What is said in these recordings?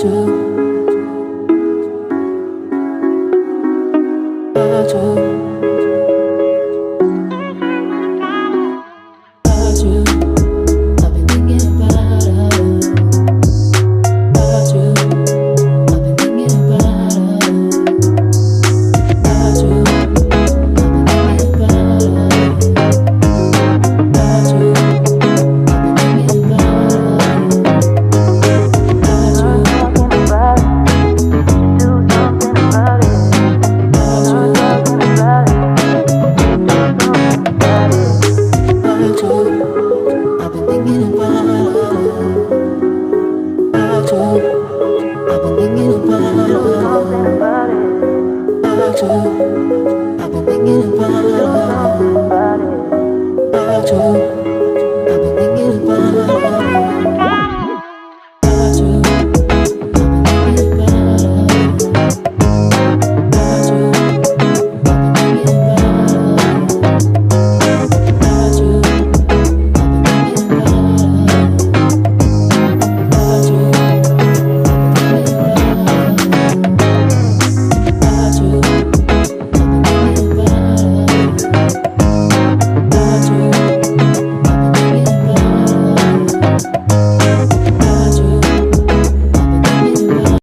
you. About you. About you. I've been thinking about us. About you. I've been thinking about us. About you. I've been thinking about us. About you. I've been thinking about us. About you. About it. Do something about it. About you. Talking about it. Do something about it. About you. I've been thinking about us. About you. I've been thinking about Do us. something about it. About you. I've been thinking about Do us. something about it. About you. I've been thinking about us. About you. I've been thinking about us. About you. I've been thinking about us. About you. I've been thinking about us. About you. I've been thinking about us. About you. I've been thinking about us. About you. I've been thinking about us. About you. I've been thinking about.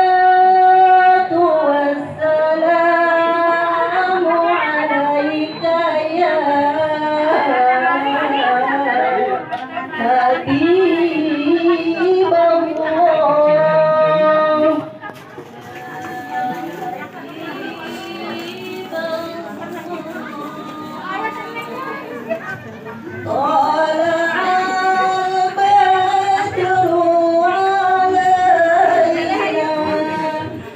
الصلاة والسلام عليك يا حبيب الله. طلع البدر علينا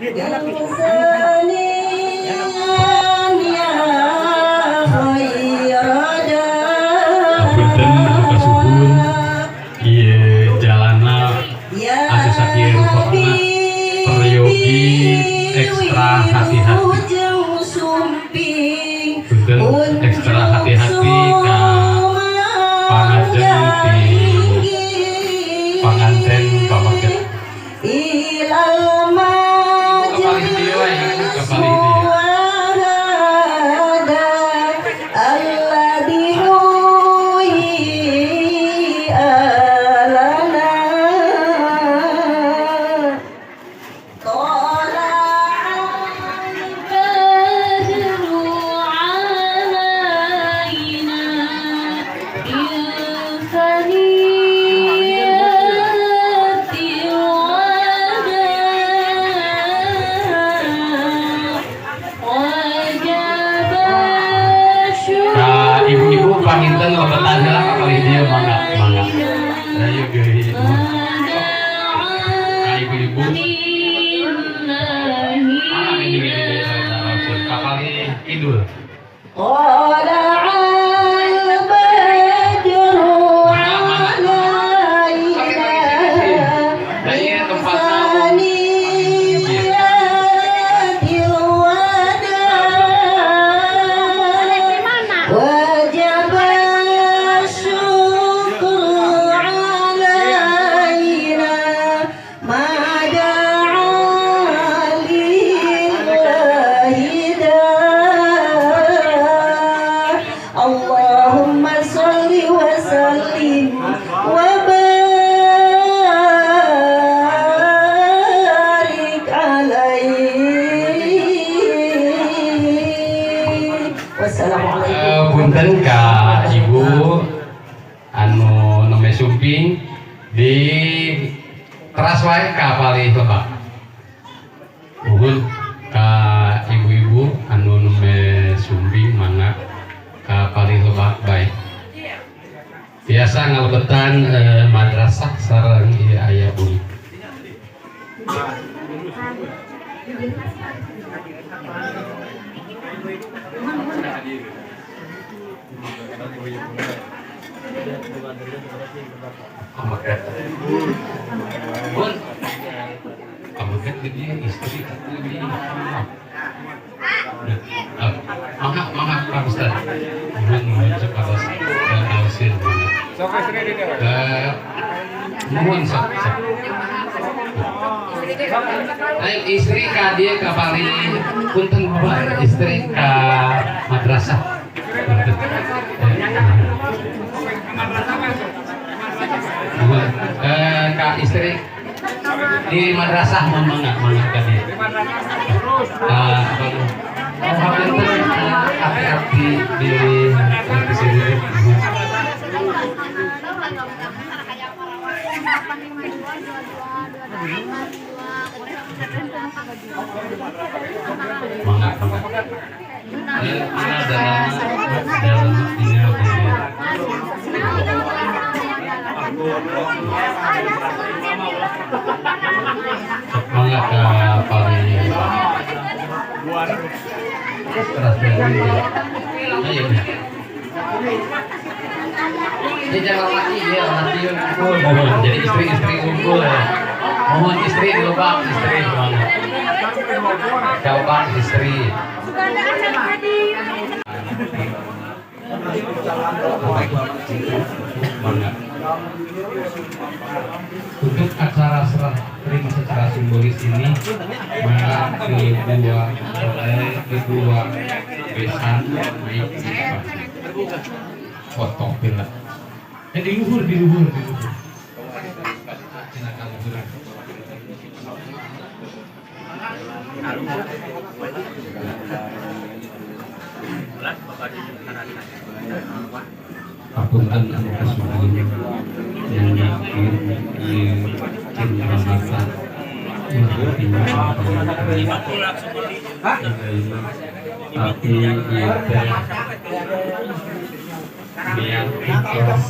من ثنيات خير. Punten kasuhun, ieu jalanna anu sakieu rupana, peryogi ekstra hati-hati. Punten, ekstra hati-hati ka pangajeng ti panganten pameget. Kapalih dieu we, ibu, kapalih dieu. الذي هيئ لنا. طلع البدر علينا من ثنيات الوداع وجب. Ka ibu-ibu panginten lebetan heula kapalih dieu, mangga, mangga. Ayo geuhi. Ka ibu-ibu. Ah, ini langsung kapalih kidul. طلع البدر علينا. Da ieu tempatna. ثنيات الوداع وجب الشكر علينا ما دعا لله داع. اللهم صل وسلم وبارك عليه. والسلام عليكم. Punten ka ibu anu nembe sumping, di teras wae ka palih lebak. Muhun, ka ibu-ibu anu nembe sumping, mangga ka palih lebak bae. Biasa ngalebetan madrasah sareng ieu aya bumi. Pameget. Bun. Pameget di dieu istri atuh di. Nah, mangga, mangga, Pak Ustad. Eh, mohon sok sok. Ayo istri ka dieu ka bali, punten Bapak, istri ka madrasah. Mohon ka istri di madrasah, mohon mangga mangga ka dieu. Apa nu? Oh, hapunten, abdi-abdi bilih di sini. Mangga mangga. Ini adalah dalam tinggal di mangga ke paling keras dari ayo. Ini jangan laki ya, laki unggul. Mohon, jadi istri-istri unggul ya. Mohon istri lubang, istri mangga. Jawaban istri. Mangga. Untuk acara serah terima secara simbolis ini, maka kedua oleh kedua besan naik di depan. Foto bila. Di luhur, di luhur, di luhur. Silakan luhur. Hapunten anu kasuhun nyanyikeun ieu cindera mata tapi ieu teh niat ikhlas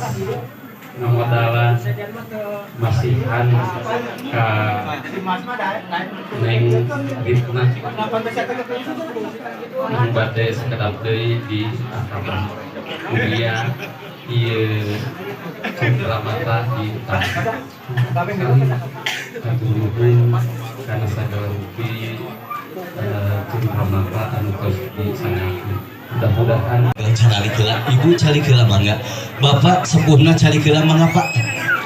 ngamodalan masihan ka Neng Ritna nu bade sakedap deui di asrama. Mugia ieu cindera mata di hatur nuhun kana sagala rupi cindera mata anu tos disanggakeun. Mudah-mudahan calik heula, ibu calik heula mangga, bapak sepuhna calik heula mangga pak,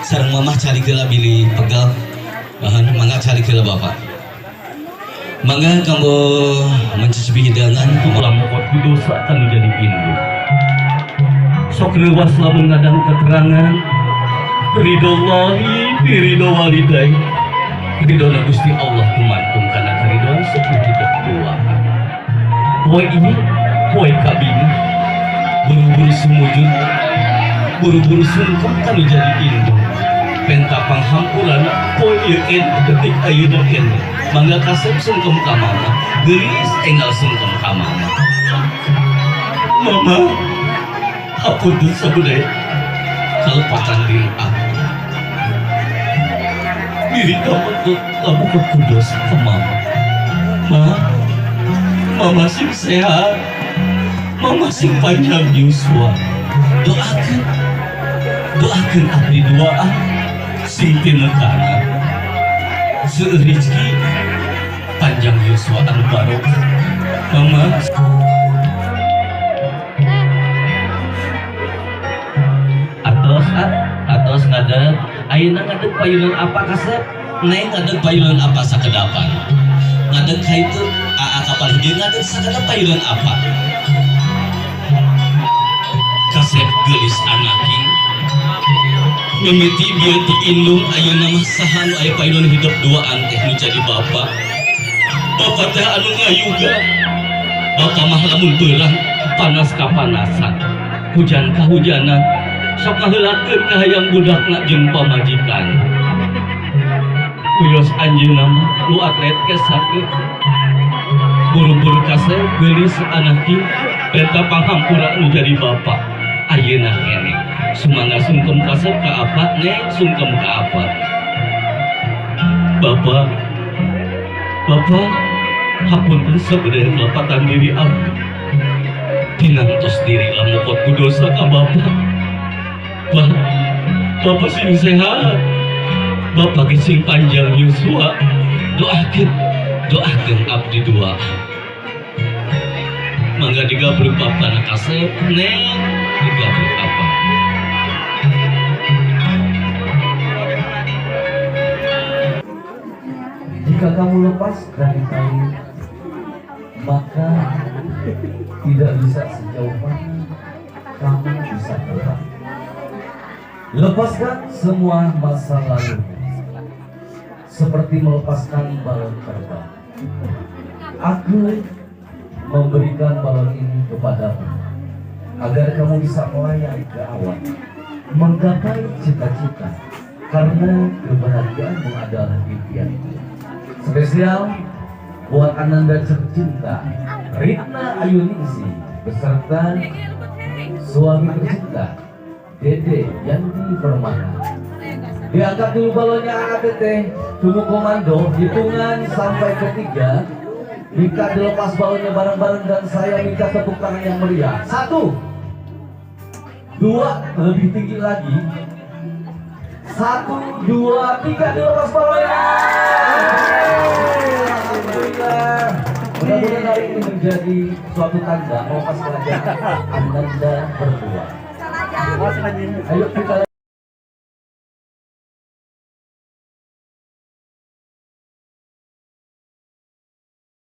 sareng mamah calik heula bilih pegel bahan mangga calik heula bapak, mangga kanggo mencicipi hidangan. Lamukot dosa kan jadi induk sok reuwas lamun ngadang keterangan ridhollahi ridho walidai ridhona Gusti Allah gumantung kana karidhoan sepuh hidup dua poe ini poe kabini buru-buru sumujud buru-buru sungkem kan jadi induk penta panghampurana poe ieu detik ayeuna keneh mangga kasep sungkem ka mama geulis enggal sungkem ka mama. Mama hapunten sabudaya kalepatan diri aku diri kamu kamu kekudos ke mama. Ma, mama sing sehat, mama sing panjang yuswa, doakan doakan abdi doa sing tinekana seueur rezeki panjang yuswa anu barokah mama. Atos atos ngadeg ayeuna ngadeg payunan apa kasep neng ngadeg payunan apa sakedapan ngadeg ka itu aa kapal hideu ngadeg sakedap payunan apa kasep geulis anaking mimiti bieu ti indung ayeuna mah saha nu aya payunan hidup duaan teh nu jadi bapa. Bapa teh anu ngayuga bapa mah lamun beurang panas kapanasan hujan kahujanan sok kaheulakeun ka hayang budakna jeung pamajikan. Wios anjeunna mah lu atlet kesake buru-buru kasep geulis anaki eta panghampura nu jadi bapa ayeuna keneh sumangga sungkem kasep ka apa neng sungkem ka apa bapa. Bapa hapunten sabudaya kalepatan diri abdi tinantos diri lamukot ku dosa ka bapa. Bapak sing sehat, bapak sing panjang yuswa, doakeun doakeun abdi dua. Mangga digabruk bapana kasep neng digabruk apa. Jika kamu lepas dari tali, maka tidak bisa sejauh mana kamu bisa terbang. Lepaskan semua masa lalu seperti melepaskan balon terbang. Aku memberikan balon ini kepadamu agar kamu bisa melayang ke awan, menggapai cita-cita, karena kebahagiaanmu adalah impianku. Spesial buat Ananda tercinta, Ritna Ayuningsi, beserta suami tercinta, Dede Yandi Permana. Diangkat dulu balonnya, anak teteh. Tunggu komando, hitungan sampai ketiga. Minta dilepas balonnya bareng-bareng dan saya minta tepuk tangan yang meriah. Satu, dua, lebih tinggi lagi. Satu, dua, tiga, dilepas balonnya. Alhamdulillah. Mudah-mudahan hari ini menjadi suatu tanda melepas pelajaran Ananda berdua. Ayo kita